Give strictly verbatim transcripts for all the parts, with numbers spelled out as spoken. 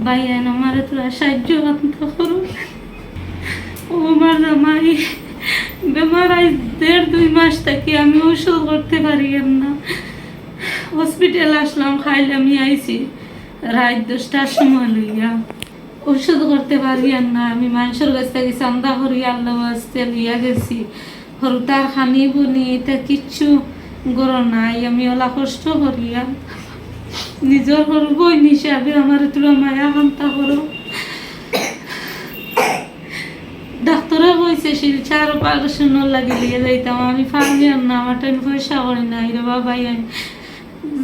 ভাইয়াইন, আমারে তোরা সাহায্য করতা করো। ও আমার জামাই বেমার, আইজ দেড় দুই মাস থাকি আমি ঔষধ করতে পারিয়ার না। হসপিটাল আসলাম, খাইল আমি আইছি রাইত দশটার সময় লইয়া। ঔষধ করতে পারিয়ার না, আমি মানষর গেছ থাকি চান্দা করি আল্লার ওয়াস্তে লইয়া গেছি। হুরুতার খানি বুনি ইতা কিচ্ছু ঘরো নাই, আমি অলা কষ্ট করিয়া নিজর হুরু বইন হিসাবে আমারে তোরা মায়া খান্তা করো। ডাক্তরে কইছে শিলচর অপারেশনর লাগি লইয়া যাইতাম, আমি পারিয়ার না, আমার টাইন পয়সা করি নাই রে বাবা।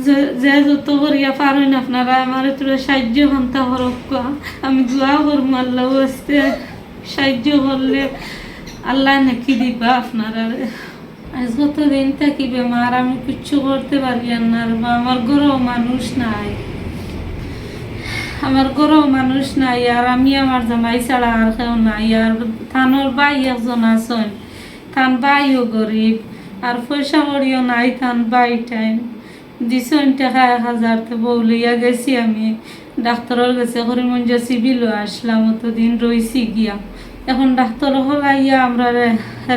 যে, যে যত করিয়া পারইন আপনারা আমারে তোরা সাহায্য খান্তা করউক্কা। আমি দোয়া করমু আল্লার ওয়াস্তে, সাহায্য করলে আল্লায় নেকি দিবা আপনারারে। আইজ কতদিন থাকি বেমার, আমি কিচ্ছু করতে পারিয়ার না রে বা, আমার ঘরো মানুষ নাই, আমার ঘরো মানুষ নাই, আর আমি আমার জামাই ছাড়া আর কেউ নাই। আর তানর ভাই একজন আছইন, তান ভাইও গরিব, আর পয়সা কড়িও নাই তান ভাই টাইন। দিছইন টেকা এক হাজার, তে বউ লইয়া গেছি আমি ডাক্তরর গেছে, করিমগঞ্জ সিভিলো আসলাম, অতদিন রইছি গিয়া। এখন ডাক্তর অকল আইয়া আমরারে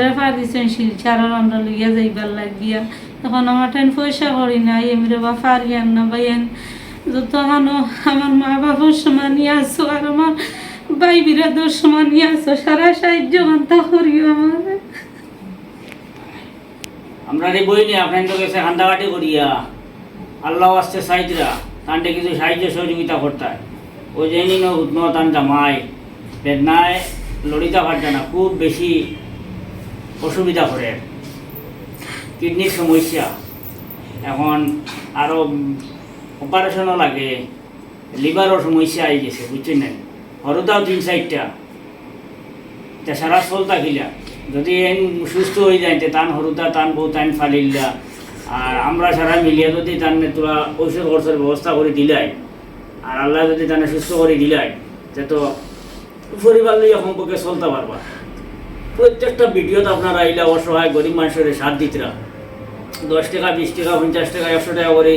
রেফার দিছইন শিলচর, আর আমরা লইয়া যাইবার লাগিয়া। এখন আমার টাইন পয়সা কড়ি নাই, আমি রে বা পারিয়ার না ভাইয়াইন। যত খানো আমার মা বাবার সমানি আছো, আর আমার ভাই বিরাদর সমানি আছো, সারা সাহায্য খান্তা করিও আমারে। আমরারে বইনে আপনাইনতর গেছে কান্দাকাটি করিয়া আল্লার ওয়াস্তে চাইতরা, তানরে কিছু সাহায্য সহযোগিতা করতা। ও যেইন হুতনো তান জামাই বেদনায় লড়িতা পারতা না, খুব বেশি অসুবিধা করের, কিডনির সমস্যা, এখন আরো অপারেশনও লাগে, লিভারর সমস্যা আইগেছে, বুঝছইন নি? হুরুতাও তিন চাইরটা, তে সারা চলতা কিলা? যদি এইন সুস্থ অইযাইন, তে তান হুরুতা, তান বউ, তাইন ফালিল্লা, আর আমরা সারা মিলিয়া যদি তানরে তোরা ঔষধ খরচর ব্যবস্থা করি দিলাই, আর আল্লায় যদি তানরে সুস্থ করি দিলাই, তে তো পরিবার লইয়া সম্পর্কে চলতা পারবা। প্রত্যেকটা ভিডিওত আপনারা আইলা অসহায় গরিব মানষরে সাথ দিতরা, দশ টেকা, বিশ টেকা, পঞ্চাশ টেকা, একশো টেকা করি,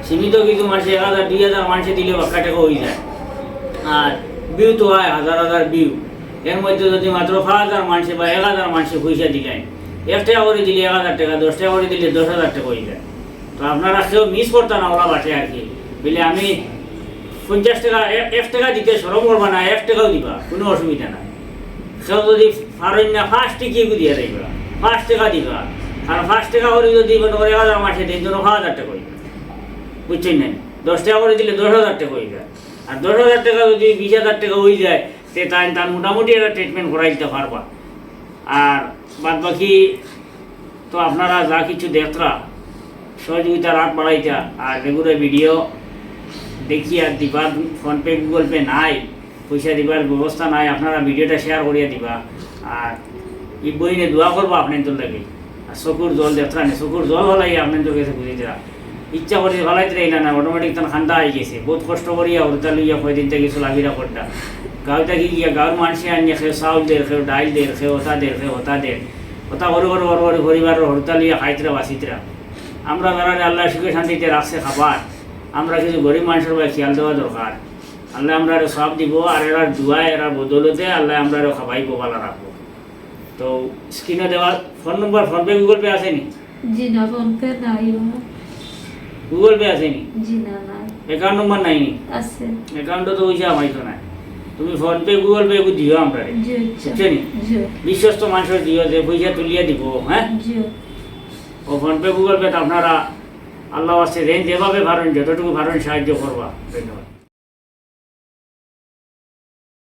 সীমিত কিছু মাসে এক হাজার, দুই হাজার মানষে দিলে বাক্কা টেকা অইযায়। আর ভিউ তো অয় হাজার হাজার ভিউ, এর মধ্যে যদি মাত্র পাঁচ হাজার মানষে বা এক হাজার মানষে পয়সা দিলাইন, এক টেকা করি দিলে এক হাজার টেকা, দশ টেকা করি দিলে দশ হাজার টেকা অইযায়। তো আপনারা কেউ মিস করতা না, অলা বাটে আর কি। বুলে আমি পঞ্চাশ টেকা, এ-, এক টেকা দিতে শরম করবা না, এক টেকাও দিবা, কুনু অসুবিধা নাই। কেউ যদি পারইন না, পাঁচ টেকা দিয়া দিবা, পাঁচ টেকা দিবা। আর পাঁচ টেকা করি যদি মনে করি এক হাজার মাসে দেইন, তে পাঁচ হাজার টেকা অইবা, বুঝছইন নি? দশ টেকা করি দিলে দশ হাজার টেকা অইবা। আর দশ হাজার টেকা যদি বিশ হাজার টেকা অইযায়, তে তাইন তান মোটামুটি একটা ট্রিটমেন্ট করাইতা পারবা। আর বাদ বাকি তো আপনারা যা কিছু দেখরা, সহযোগিতার আত বাড়াইতা, আর যেগুরে ভিডিও দেখিয়া দিবার, PhonePe, Google Pay নাই, পয়সা দিবার ব্যবস্থা নাই, আপনারা ভিডিওটা শেয়ার করিয়া দিবা। আর ই বইনে দোয়া করবা আপনাইনতর লাগি। আর চকুর জল দেখরা নি, চকুর জল ফালাইয়া আপনাইনতর গেছে বুঝাইতরা। ইচ্ছা করি ফালাইতরা ইলা না, অটোমেটিক তান কান্দা আইগেছে। বউত কষ্ট করিয়া হুরুতা লইয়া কয়দিন থাকি চলাফিরা করতা। গাঁও থাকি গিয়া গাঁওর মানষে আনিয়া কেউ চাউল দের, কেউ ডাইল দের, কেউ অতা দের, কেউ অতা দের। অতা করি করি করি করি পরিবারর হুরুতা লইয়া খাইতরা বাঁচিতরা। আমরা যারারে আল্লায় সুখে শান্তিতে রাখছে খাবার, আমরা কিছু গরিব মানষর বায় খিয়াল দেওয়া দরকার। আল্লায় আমরারে সওয়াব দিবো, আর এরার দোয়ায়, এরার বদৌলতে আল্লায় আমরারে খাবাইবো, ভালা রাখবো। তো স্ক্রিনে দেওয়া ফোন নম্বর, PhonePe, Google Pay আছে নি? জি না, PhonePe নাই আমার। Google Pay আছে নি? জি না, নাই। অ্যাকাউন্ট নম্বর নাই নি? আছে। অ্যাকাউন্টো তো পয়সা হামাইতো নায়। তুমি PhonePe, Google Pay এগু দিও আমরারে। জি, আচ্ছা। বুঝছো নি? জি। বিশ্বস্ত মানষর দিও, যে পয়সা তুলিয়া দিবো, হ্যাঁ? জি। ও PhonePe, Google Pay তো আপনারা আল্লার ওয়াস্তে যেইন যেভাবে পারইন, যতটুকু পারইন সাহায্য করবা। ধন্যবাদ।